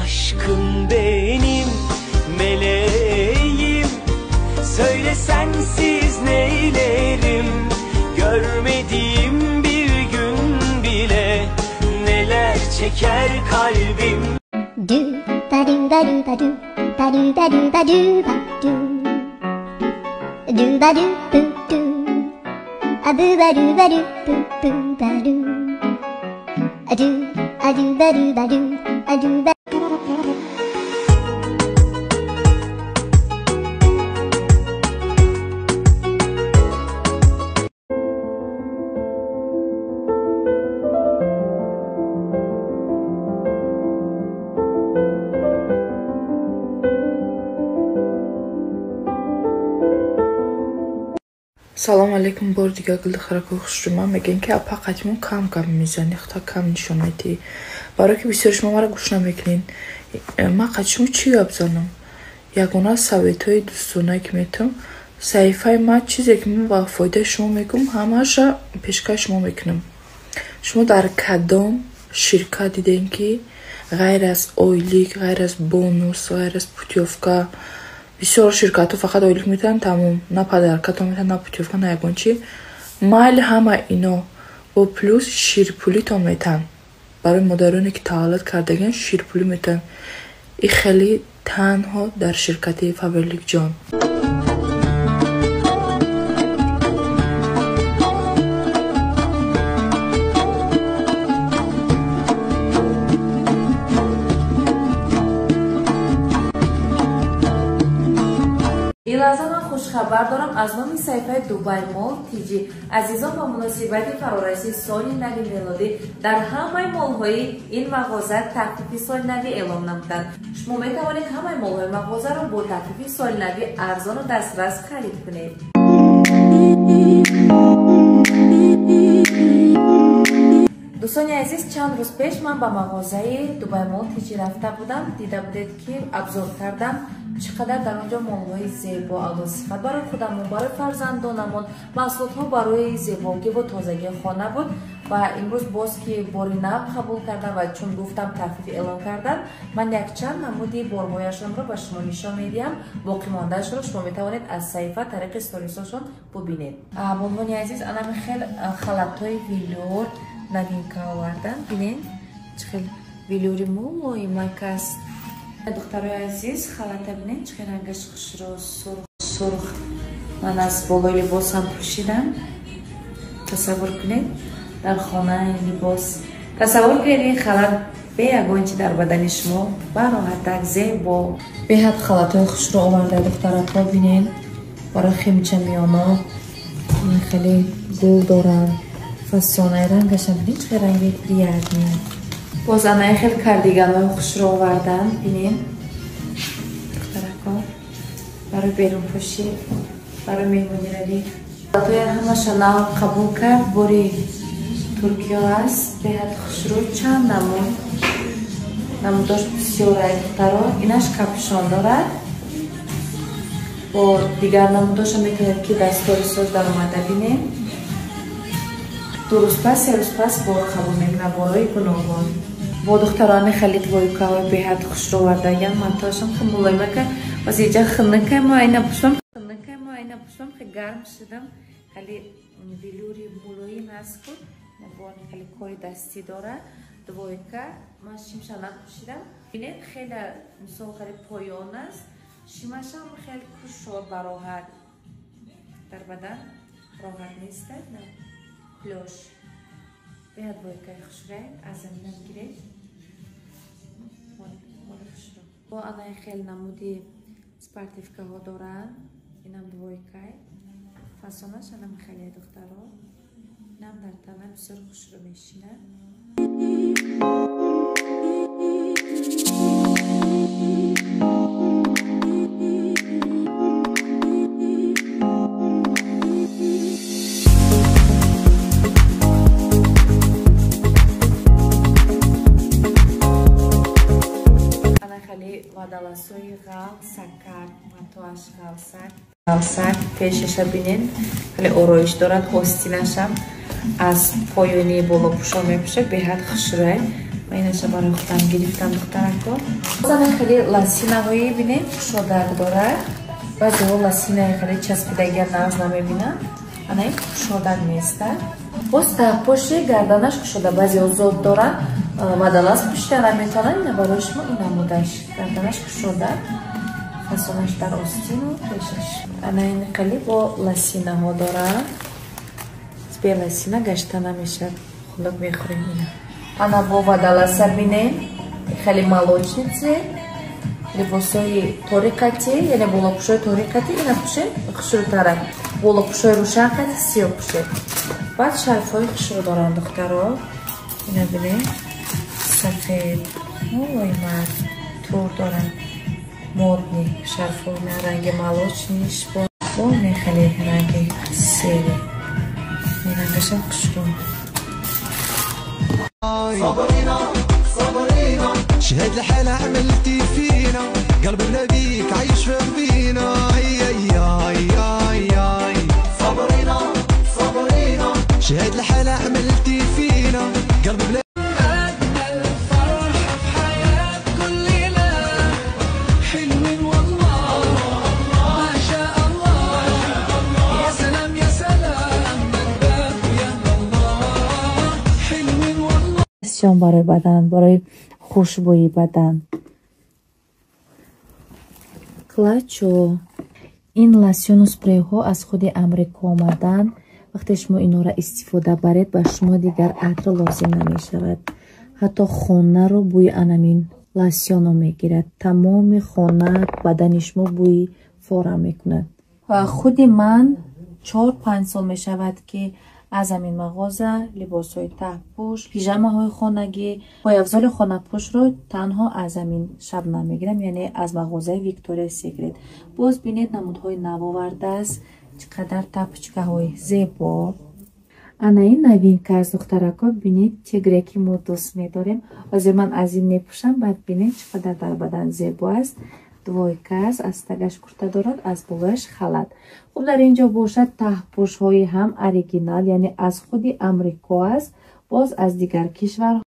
Aşkım benim, meleğim. Söyle sensiz neylerim? Görmediğim bir gün bile neler çeker kalbim. Do ba do ba do ba do ba do ba do ba do ba do do ba do do do a do ba do ba do do do ba do a do a do ba do ba do a do ba. Салом алейкум, бори дигар гулдухтаракои хушрӯ. Ман мегӯям, ки апа қадимон кам гап мезанӣ, хута кам нишон медиҳӣ. Барое ки бисёри шумо маро гӯш намекунед. Ман қади шумо чӣ гап занам? Ягона советҳои дӯстонае ки метавам, саҳифаи ман чизе ки ман ба фоидаи шумо мегӯям, ҳамаша пешкаши шумо мекунам. Шумо дар кадом ширкат дидем, ки ғайр аз ойлик, ғайр аз бонус, ғайр аз путёвка, бисёр ширкатҳо фақат ойлик метаванд, тамом, на подаркатон метаванд, на путёвка, на ягон чи. Майли ҳама ино бо плюс ширпулитон метаванд. Барои модароне ки таваллуд кардагиан ширпулӣ метаванд. И хеле танҳо дар ширкати Фаберликҷон. Ин лаҳза ман хушхабар дорам аз номи саҳифаи Дубай Мол ТЖ. Азизон, ба муносибати фарорасии соли нави мелодӣ дар ҳамаи молҳои ин мағоза тахфифи соли навӣ эълом намуданд. Шумо метавонед ҳамаи молҳои мағозаро бо тахфифи соли навӣ арзону дастрас харид кунед. Дӯстони азиз, чанд рӯз пеш ман ба мағозаи Дубай Мол ТЖ рафта будам. Дида будед, ки обзор кардам чӣ қадар дар он ҷо молҳои зебо, аълосифат барои худамон, барои фарзандонамон, маҳсулотҳо барои зебогӣ ва тозагии хона буд. Ва имрӯз боз ки бори нав қабул кардам ва чун гуфтам тахфиф эълон кардам, ман якчанд намуди борҳояшонро ба шумо нишон медиҳам. Боқимондаашро шумо метавонед аз саҳифа тариқи сторисошон бубинед. Бонвони азиз, анами хел халатҳои велюр новинка овардан. Бинед, чӣ хел велюри мулоимак аст. Духтарои азиз, халата бинед, чӣ хел рангаш хушро, сурх сурх. Ман аз болои либосам пӯшидам. Тасаввур кунед, дар хона ин либос. Тасаввур кунед, ин халат бе ягон чи дар бадани шумо бароҳатак, зебо. Беҳад халатҳои хушро оварда, духтаракҳо, бинед. Барои химча миёно ин хеле гул доранд. Фасонаи рангашам бинед, чӣ хел ранги приятный. Боз анаи хел кардиганҳои хушро овардан, бинед, духтарако, барои берунпӯшӣ, барои меҳмониравӣ. Халатҳои ҳамаша нав қабул кард, бори Туркиё аст, беҳад хушрӯ, чанд намуд. Намудош бисёр ай, духтаро. Инаш капюшон дорад. Бо дигар намудоша метавонед, ки дар сторисош даромада бинед. 2 рӯз пас, 3 рӯз пас бор қабул мекунад, борҳои гуногун. Бо духтарони хеле двойкаҳои беҳад хушрӯ овардагиан, матоашам хеле мулоимака. Боз иҷа хунукай, мо айна пӯшам, хунукай, мо айна пӯшам, хеле гарм шудам. Хеле велюри мулоим аст ку, бо хеле кори дастӣ дорад. Двойка, ман шимша напӯшидам. Бинед, хеле мисол хеле поён аст. Шимашам хеле кушод, бароҳат. Дар бадан роҳат нест, на? Плюш. Беҳад двойкаи хушрӯй, аз заминам гиред. Моли хушрӯ. Бо анаи хел намуди спортивкаҳо доранд. Инам двойкай. Фасонаш анам хеле, духтаро. Инам дар тана бисёр хушрӯ мешинад. Водолазҳои ғалсакар, матоаш ғалсак, ғалсак, пешаша бинед, хеле ороиш дорад, остинашам аз поёни болопӯшон мепӯшад, беҳад хушрӯй. Ва инаша барои худам гирифтам, духтарако. Бозам хеле лосинаҳои бинед, кушодак дорад. Баъзеҳо лосинаи хеле часпидагия нағз намебинанд. Ана ин кушодак меистад. Боз таҳпӯши гарданаш кушода. Баъзеҳо зод доранд, водолаз пӯшида наметавонанд. Ина барои шумо ин намудаш. Гарданаш кушода, фасонаш дар остину пешаш. Ана ин хеле бо лосинаҳо дорад. Бе лосина гашта намешавад. Хунук мехӯрем ина. Ана бо водолаза бинем, хеле молочный цвет. Либосҳои ториқати, яъне болопӯшои ториқати ина пӯшем, хушрӯтарак. Болопӯшои рӯшан қати сиёҳ пӯшем. Баъд шарфҳои хушрӯ доранд, духтаро. Ина бинем, сафед, мулоимат, тур доранд. Модный шарфҳо, ина ранги молочный ш бо хеле ранги серый. Рангашам хушрӯ. صبرينا صبرينا شهد الحالة عملتي فينا قلبي بلا بيك عايش في غبينا اي اي اي اي اي صبرينا صبرينا شهد الحالة عملتي فينا قلبي بلا أجمل فرحة في حياة كل ليلة حلوين والله ما شاء الله يا سلام يا سلام من يا الله حلوين والله. Лосьон барои бадан, барои хушбӯи бадан. Клачо. Ин лосьону спрейҳо аз худи Амрико омаданд. Вақте шумо инҳоро истифода баред, ба шумо дигар атр лозим намешавад. Ҳатто хонаро бӯи анамин лосьоно мегирад. Тамоми хона, бадани шумо бӯи фора мекунад. Ва худи ман 4-5 сол мешавад, ки аз ҳамин мағоза либосҳои таҳпӯш, пижамаҳои хонагӣ, пойафзоли хонапӯшро танҳо аз ҳамин Шабнам мегирам, яъне аз мағозаи Виктория Секрет. Боз бинед, намудҳои нав овардааст, чӣ қадар тапочкаҳои зебо. Ана ин новинка аст, духтарако, бинед, тигре, ки мо дӯст медорем. Ҳозир ман аз ин мепӯшам, баъд бинед, чӣ қадар дар бадан зебо аст. Двойка аст, аз тагаш курта дорад, аз болояш халат. Хуб, дар ин ҷо бошад таҳпӯшҳои ҳам оригинал, яъне аз худи Амрико аст, боз аз дигар кишварҳо.